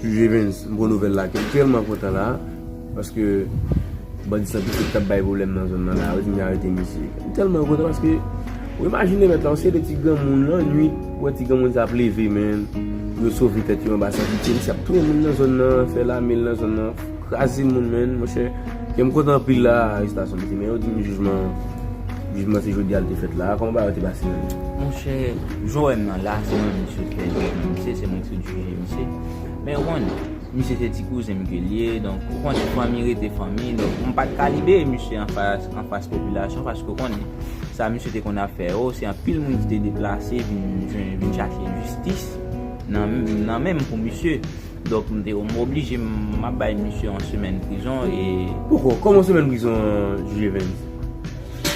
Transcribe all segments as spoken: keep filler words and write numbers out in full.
Jij Evens, m pran nouvèl la, ke m tèlman kontan la, paske bandi san pitié ki t ap bay pwoblèm nan zòn nan la, yo di m yo arete misye. M tèlman kontan paske, ou imajine mèt la, yon seri de ti granmoun lannwit, ou wè ti granmoun sa ap leve, men, pou yo sove tèt yo anba san pitié, misye ap touye moun nan zòn nan, fè lame l nan zòn nan, kraze moun, men, monchè, ke m kontan anpil la, arestasyon misye, men yo di m jijman, jijman se jodi a l te fèt la, kòman bagay yo te pase menm? Monchè, jan w wè m nan la, se mwen menm ki sot fè jij nan misye, se mwen ki sot jije misye. Men ou konn, misye se ti kouzen m ke l ye, donk ou konnen fanmi rete fanmi, donk m pa t ka libere misye anfas, anfas popilasyon, paske ou konnen sa misye te konn ap fè yo, se anpil moun ki te deplase vin jwenn, vin chache jistis nan, nan men m pou misye. Donk m te, m oblije m ap bay misye yon semèn prizon e Poko, kòman semèn prizon, jij Evens?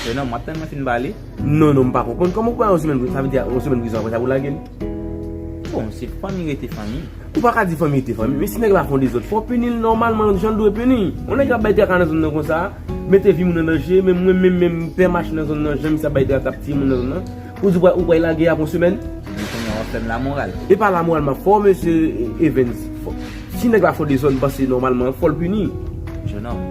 Jeune homme, w ap tann mwen fin pale? Non, non, m pa konprann. Kòman ou bay yon semèn prizon? Sa vle di yon semèn prizon apre sa pou lage l? Bon, se fanmi rete fanmi. Ou pa ka di fanmi rete fanmi, men si nèg la fè yon dezòd, fò w pini l nòmalman, jan l dwe pini. Yon nèg k ap bay traka nan zòn nan konsa, mete vi moun an danje, men mwen menm, menm, pè mache nan zòn nan, jan misye ap bay traka, ap tiye moun nan zòn nan, ou di ou pral, ou pral lage apre yon semèn? Epi kounye a w ap fè m lamoral. E pa lamoral m ap fè w, mesye Evens. Fò, si nèg la fè yon dezòd, m panse nòmalman, fò l pini. Jeune homme,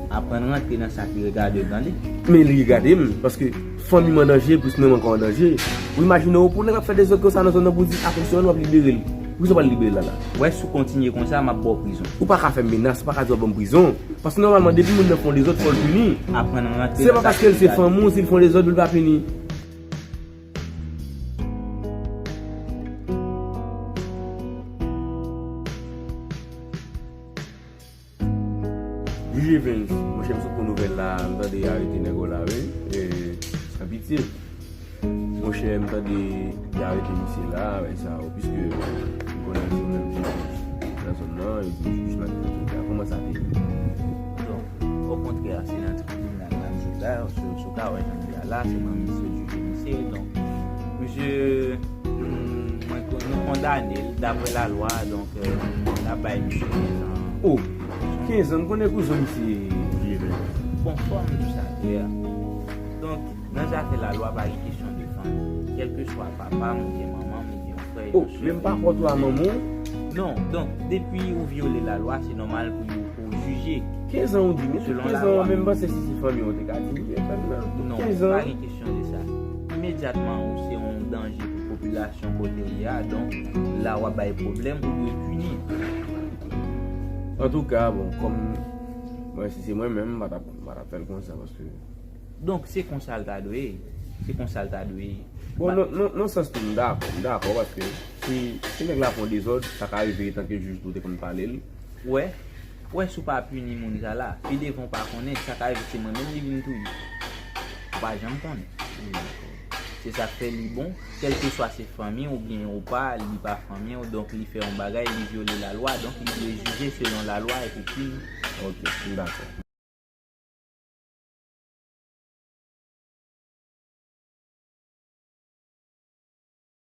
aprann rantre nan sa ki regade w, tande? Men li regade m, paske fanmi m an danje, plis mwen menm ankò an danje. Ou imajine w, pou nèg ap fè dezòd konsa nan zòn nan, pou di, apresyon an, w ap libere l. Poukisa w pral libere l la la? Ou wè, si w kontinye konsa, m ap ba w prizon. Ou pa ka fè m menas, ou pa ka di w ap ban m prizon. Paske nòmalman, depi moun nan fè yon dezòd, fò l pini. Aprann rantre nan sa ki regade w. Se pa paske l se fanmi w, si l fè yon dezòd, pou l pa pini. Jij Evens, monchè, m sot pran nouvèl la, m tande y arete nèg la, wi. E, san pitye. Monchè, m tande y arete misye la, bagay sa yo, piske m konnen se menm jij nan zòn nan, e di jij la ki fè tout sa. Kòman sa te ye? Donk, okontrè, se nan tribinal la m sot la, si, si w ka wè jan l ye a la, se mwen menm ki sot jije misye, donk, misye, mm, mwen, nou kondane l daprè lalwa, donk, euh, n ap bay misye kenz an. Oh, kenz an, m konnen kouzen misye, jij Evens. Bon, fò m di w sa klè. Donk, nan zafè lalwa, pa gen kesyon de fanmi. Kèlkeswa papa m oubyen manman m oubyen yon frè, yon sè. Oh, menm pa kont ou a manman w? Non, donk, depi ou vyole lalwa, se nòmal pou yo, pou w jije. Kenz an ou di, men tout kenz an, men m panse si se fanmi w, ou te ka di, wi, men non, pa gen kesyon de sa. Imedyatman, ou se yon danje pou popilasyon kote w ye a, donk, la w ap bay pwoblèm, ou dwe pini. Antouka, bon, kòm mwen, si se mwen menm, m pa t ap, m pa t ap fè l konsa, paske Donk, se konsa l ta dwe ye. Se konsa l ta dwe ye. Bon, nan, nan, nan sans tou, m dakò, m dakò, paske si, si nèg la fè yon dezòd, sa ka rive etanke jij tou te konn pale l. Wè, wè, si w pa pini moun sa la, pi devan w pa konnen, sa ka rive se mwen menm li vin touye. Ou pa janm konnen. Se sa k fè li bon, kèlkeswa se fanmi w oubyen ou pa, li pa fanmi w, donk li fè yon bagay, li vyole lalwa, donk li dwe jije selon lalwa epi pini. Ok, m dakò.